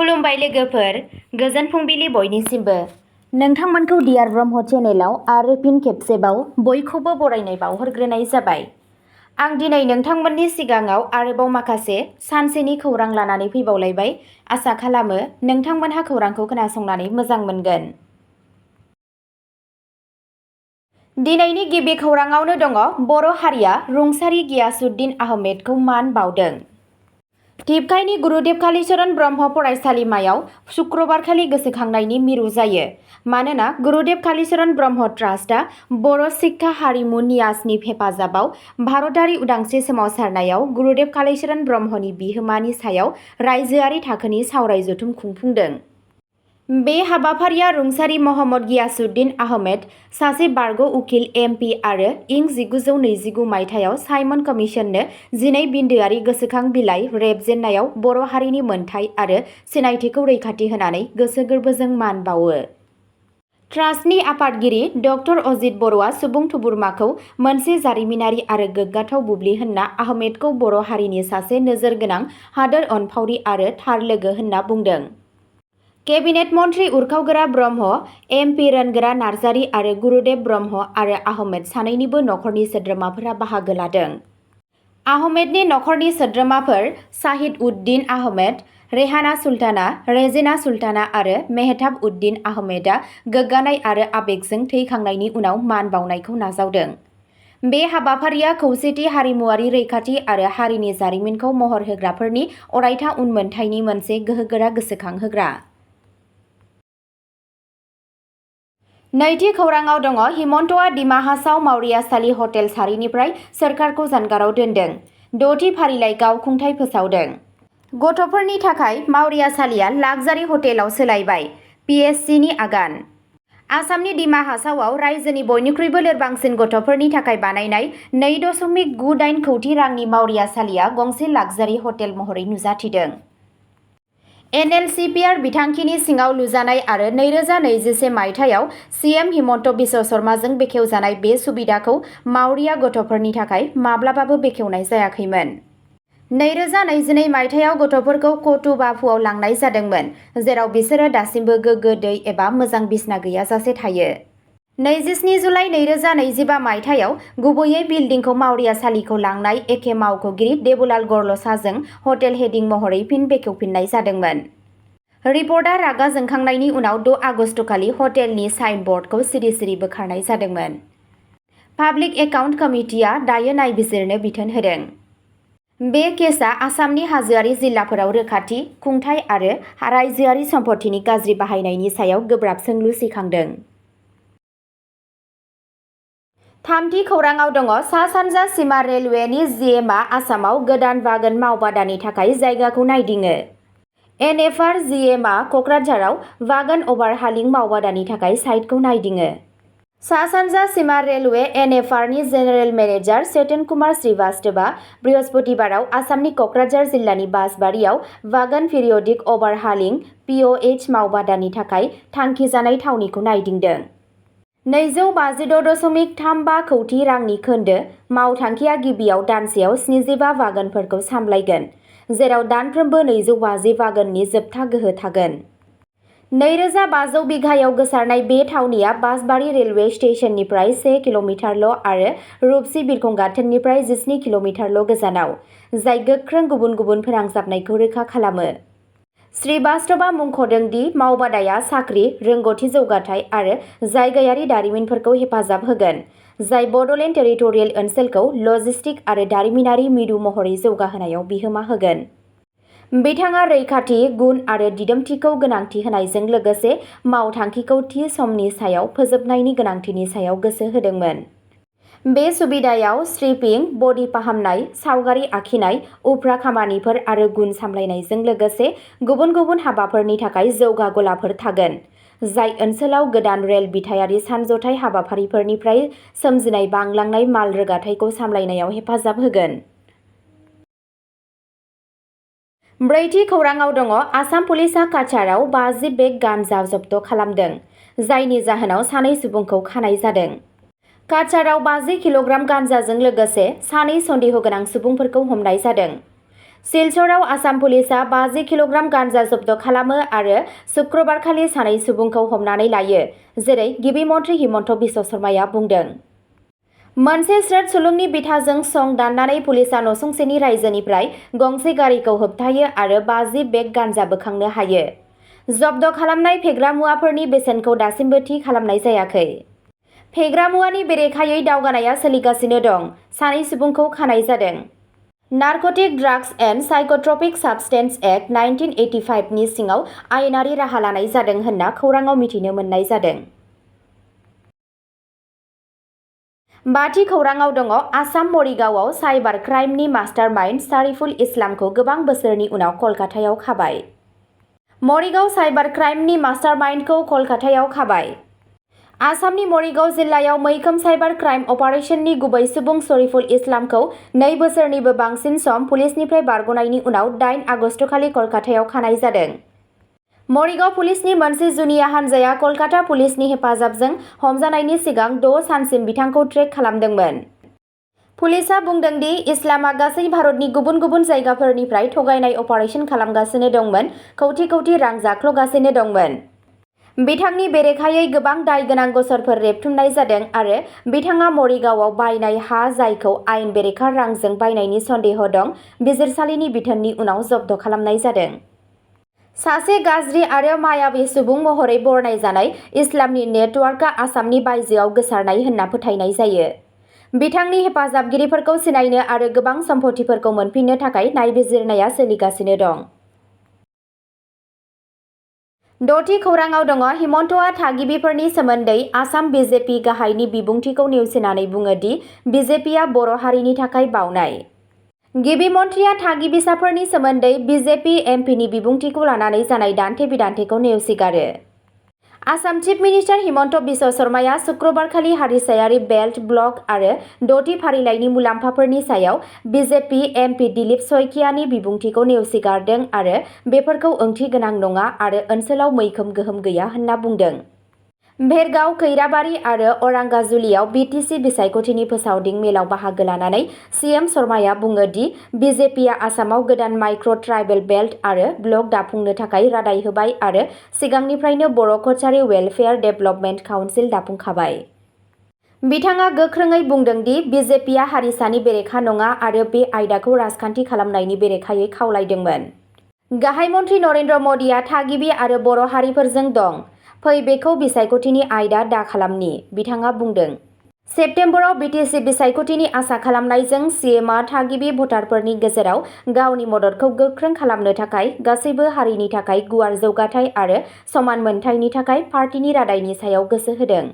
खुलुमबाय लोगोफोर, गोजोन फुंबिलि बयनिसिमबो। नोंथांमोनखौ डियार ब्रह्म चेनेलाव आरो फिन खेबसेबाव बयखौबो बरायनाय बावहरग्रोनाय जाबाय। आं दिनै नोंथांमोननि सिगाङाव आरोबाव माखासे सानसेनि खौरां लानानै फैबावलायबाय। आसा खालामो नोंथांमोनहा खौरांखौ खोनासंनानै मोजां मोनगोन। दिनैनि गिबि खौराङावनो दङ बर' हारिया रुंसारि गियासुद्दिन आहमेदखौ मान बावदों। टिपकाइनि गुरुदेव कालीचरण ब्रह्म फरायसालिमायाव शुक्रबारखालि गोसोखांनायनि मिरु जायो। मानोना गुरुदेव कालीचरण ब्रह्म ट्रास्टआ बर' शिक्षा हारिमु न्यासनि हेफाजाबाव भारतारि उदांस्रि सोमावसारनायाव गुरुदेव कालीचरण ब्रह्मनि बिहोमानि सायाव रायजोआरि थाखोनि सावराय जथुम खुंफुंदों। बे हाबाफारिया रुंसारि महम्मद गियासुद्दिन आहमेद, सासे बारग' उकिल MP आरो इं 1929 मायथाइयाव साइमन कमिसननो 12 बिन्दोआरि गोसोखां बिलाइ रेबजेननायाव बर' हारिनि मोनथाय आरो सिनायथिखौ रैखाथि होनानै गोसो गोरबोजों मान बावो। ट्रास्टनि आफादगिरि ड अजित बर'आ सुबुं थुबुरमाखौ मोनसे जारिमिनारि आरो गोग्गाथाव बुब्लि होनना आहमेदखौ बर' हारिनि सासे नोजोर गोनां हादोर अनफावरि आरो थार लोगो होनना बुंदों। केबिनेट मन्त्रि उरखावगोरा ब्रह्म, MP रोनगोरा नार्जारी आरो गुरुदेव ब्रह्म आरो आहमेद सानैनिबो नखरनि सोद्रोमाफोरा बाहागो लादों। आहमेदनि नखरनि सोद्रोमाफोर शाहिद उद्दीन आहमेद, रेहाना सुल्ताना, रेजिना सुल्ताना आरो मेहताब उद्दीन आहमेदआ गोग्गानाय आरो आबेगजों थैखांनायनि उनाव मान बावनायखौ नाजावदों। बे हाबाफारिया खौसेथि, हारिमुआरि रैखाथि आरो हारिनि जारिमिनखौ महर होग्राफोरनि अरायथा उनमोनथायनि मोनसे गोहोगोरा गोसोखांहोग्रा। नैथि खौराङाव दङ हिमन्तआ डिमा हासाव मावरियासालि हटेल सारिनिफ्राय सोरखारखौ जानगाराव दोनदों। द'थि फारिलाइ गावखुंथाय फोसावदों। गथ'फोरनि थाखाय मावरियासालिया लाक्जारि हटेलाव सोलायबाय। PSCनि आगान। आसामनि डिमा हासावआव रायजोनि बयनिख्रुइबो लोरबांसिन गथ'फोरनि थाखाय बानायनाय 2.28 कौटि रांनि मावरियासालिया गंसे लाक्जारि हटेल महरै नुजाथिदों। NLCPR बिथांखिनि सिङाव लुजानाय आरो 2021 मायथाइयाव CM हिमन्त बिश्व शर्माजों बेखेवजानाय बे सुबिदाखौ मावरिया गथ'फोरनि थाखाय माब्लाबाबो बेखेवनाय जायाखैमोन। 2022 मायथाइयाव गथ'फोरखौ कटुबाफुआव लांनाय जादोंमोन, जेराव बिसोरो दासिमबो गोग्गो दै एबा मोजां बिसना गैयाजासे थायो। 27 जुलाइ 2025 मायथाइयाव गुबैयै बिल्डिंखौ मावरियासालिखौ लांनाय एखे मावख'गिरि देबुलाल गरलसाजों हटेल हेडिं महरै फिन बेखेवफिननाय जादोंमोन। रिपर्टआ रागा जोंखांनायनि उनाव 6 आगस्तखालि हटेलनि साइन बर्डखौ सिरि-सिरि बोखारनाय जादोंमोन। पाब्लिक एकाउन्ट कमिटिआ दायो नायबिजिरनो बिथोन होदों। बे केसआ आसामनि हाजोआरि जिल्लाफोराव रोखाथि, खुंथाय आरो रायजोआरि सम्पथिनि गाज्रि बाहायनायनि सायाव गोब्राब सोंलु सिखांदों। थामथि खौराङाव दङ सा-सानजा सीमा रेलवेनि GMआ आसामाव गोदान वागन मावबादानि थाखाय जायगाखौ नायदिङो। NFR GMआ कक्राझाराव वागन अभारहालिं मावबादानि थाखाय साइटखौ नायदिङो। सा-सानजा सीमा रेलवे NFRनि जेनेरेल मेनेजार चेतन कुमार श्रीवास्तवआ बृहस्पतिबाराव आसामनि कक्राझार जिल्लानि बासबारियाव वागन पिरियडिक अभारहालिं POH मावबादानि थाखाय थांखिजानाय थावनिखौ नायदिंदों। 256.35 कौटि रांनि खोन्दो मावथांखिआ गिबियाव दानसेयाव 75 वागनफोरखौ सामलायगोन, जेराव दानफ्रोमबो 250 वागननि जोबथा गोहो थागोन। 2500 बिघायाव गोसारनाय बे थावनिया बासबारि रेलवे स्टेशननिफ्राय 1 किल'मिटारल' आरो रुपसि बिरखं गाथोननिफ्राय 17 किल'मिटारल' गोजानाव, जाय गोख्रों गुबुन-गुबुन फोनांजाबनायखौ रोखा खालामो। श्रीवास्तवआ मुंख'दों दि मावबादाया साख्रि, रोंग'थि जौगाथाय आरो जायगायारि दारिमिनफोरखौ हेफाजाब होगोन, जाय बड'लेण्ड टेरिटरियेल ओनसोलखौ लजिस्टिक आरो दारिमिनारि मिरु महरै जौगाहोनायाव बिहोमा होगोन। बिथाङा रैखाथि, गुन आरो दिदोमथिखौ गोनांथि होनायजों लोगोसे मावथांखिखौ थि समनि सायाव फोजोबनायनि गोनांथिनि सायाव गोसो होदोंमोन। बे सुबिदायाव स्ट्रिपिं, बडि फाहामनाय, सावगारि आखिनाय, उफ्रा खामानिफोर आरो गुन सामलायनायजों लोगोसे गुबुन-गुबुन हाबाफोरनि थाखाय जौगा गलाफोर थागोन, जाय ओनसोलाव गोदान रेल बिथायारि सानज'थाय हाबाफारिफोरनिफ्राय सोमजिनाय बांलांनाय माल रोगाथाइखौ सामलायनायाव हेफाजाब होगोन। ब्रैथि खौराङाव दङ आसाम पुलिसआ काछाराव 50 बेग गान्जा जब्द खालामदों, जायनि जाहोनाव 2 सुबुंखौ खानाय जादों। काछाराव 50 किल'ग्राम गान्जाजों लोगोसे 2 सन्देह गोनां सुबुंफोरखौ हमनाय जादों। सिलचराव आसाम पुलिसा 50 किल'ग्राम गान्जा जब्द खालामो आरो शुक्रबारखालि सानै सुबुंखौ हमनानै लायो, जेरै गिबि मन्थ्रि हिमन्त बिश्व शर्माया बुंदों। मोनसे स्रोत सुलुंनि बिथाजों सं दाननानै पुलिसा नसुंसेनि रायजोनिफ्राय गंसे गारिखौ होबथायो आरो 50 बेग गान्जा बोखांनो हायो। जब्द खालामनाय फेग्रा मुवाफोरनि बेसेनखौ दासिमबो थि खालामनाय जायाखै। फेग्रा मुवानि बेरेखायै दावगानाया सोलिगासिनो दं। सानै सुबुंखौ खानाय जादों। नार्क'टिक ड्राग्स एन्ड साइक'ट्रपिक साबस्टेन्स एक्ट 1985 नि सिङाव आयेनारि राहा लानाय जादों होनना खौराङाव मिथिनो मोननाय जादों। बाथि खौराङाव दङ आसाम मरिगावआव साइबार क्राइमनि मास्टारमाइन्ड सारिफुल इस्लामखौ गोबां बोसोरनि उनाव कलकातायाव खाबाय। मरिगाव साइबार क्राइमनि मास्टारमाइन्डखौ कलकातायाव खाबाय। आसामनि मरिगाव जिल्लायाव मैखोम साइबार क्राइम अपारेशननि गुबै सुबुं सरिफुल इस्लामखौ 2 बोसोरनिबो बांसिन सम पुलिसनिफ्राय बारग'नायनि उनाव 8 आगस्तखालि कलकातायाव खानाय जादों। मरिगाव पुलिसनि मोनसे जुनिया हानजाया कलकाता पुलिसनि हेफाजाबजों हमजानायनि सिगां 6 सानसिम बिथांखौ ट्रेक खालामदोंमोन। पुलिसआ बुंदों दि इस्लामआ गासै भारतनि गुबुन गुबुन जायगाफोरनिफ्राय थगायनाय अपारेशन खालामगासिनो दंमोन, कौटि रां जाख्ल'गासिनो दंमोन। बिथांनि बेरेखायै गोबां दाय गोनां गसरफोर रेबथुमनाय जादों आरो बिथाङा मरिगावआव बायनाय हा जायखौ आयेन बेरेखा रांजों बायनायनि सन्देह दं, बिजिरसालिनि बिथोननि उनाव जब्द खालामनाय जादों। सासे गाज्रि आरो मायाबी सुबुं महरै बरनायजानाय इस्लामनि नेटवार्कआ आसामनि बायजोआव गोसारनाय होनना फोथायनाय जायो। बिथांनि हेफाजाबगिरिफोरखौ सिनायनो आरो गोबां सम्पथिफोरखौ मोनफिननो थाखाय नायबिजिरनाया सोलिगासिनो दं। 6थि खौराङाव दङ हिमन्तआ थागिबिफोरनि सोमोन्दै आसाम बिजेपि गाहायनि बिबुंथिखौ नेवसिनानै बुङो दि बिजेपिआ बर' हारिनि थाखाय बावनाय। गिबि मन्थ्रिया थागिबिसाफोरनि सोमोन्दै बिजेपि एमपिनि बिबुंथिखौ लानानै जानाय दान्थे-बिदान्थेखौ नेवसिगारो। आसाम चिफ मिनिस्टार हिमन्त बिश्व शर्माया शुक्रबारखालि हारिसायारि बेल्ट ब्लक आरो 6थि फारिलाइनि मुलाम्फाफोरनि सायाव बिजेपि एमपि दिलीप शइकियानि बिबुंथिखौ नेवसिगारदों आरो बेफोरखौ ओंथि गोनां नङा आरो ओनसोलाव मैखोम गोहोम गैया होनना बुंदों। भेरगाव, खैराबारि आरो अरांगाजुलियाव बिटिसि बिसायख'थिनि फोसावदिं मेलाव बाहागो लानानै सिएम शर्माया बुङो दि बिजेपिआ आसामाव गोदान माइक्र' ट्राइबेल बेल्ट आरो ब्लक दाफुंनो थाखाय रादाय होबाय आरो सिगांनिफ्रायनो बर' कचारी वेलफेयार डेभेलपमेन्ट काउन्सिल दाफुंखाबाय। बिथाङा गोख्रोङै बुंदों दि बिजेपिआ हारिसानि बेरेखा नङा आरो बे आयदाखौ राजखान्थि खालामनायनि बेरेखायै खावलायदोंमोन। गाहाय मन्थ्रि नरेन्द्र मदिआ थागिबि आरो बर' हारिफोरजों दं। फै बेखौ बिसायख'थिनि आयदा दा खालामनि, बिथाङा बुंदों। सेप्तेम्बराव बिटिसि बिसायख'थिनि आसा खालामनायजों सिएमआ थागिबि भटारफोरनि गेजेराव गावनि मददखौ गोख्रों खालामनो थाखाय गासैबो हारिनि थाखाय गुवार जौगाथाय आरो समान मोनथायनि थाखाय पार्टीनि रादायनि सायाव गोसो होदों।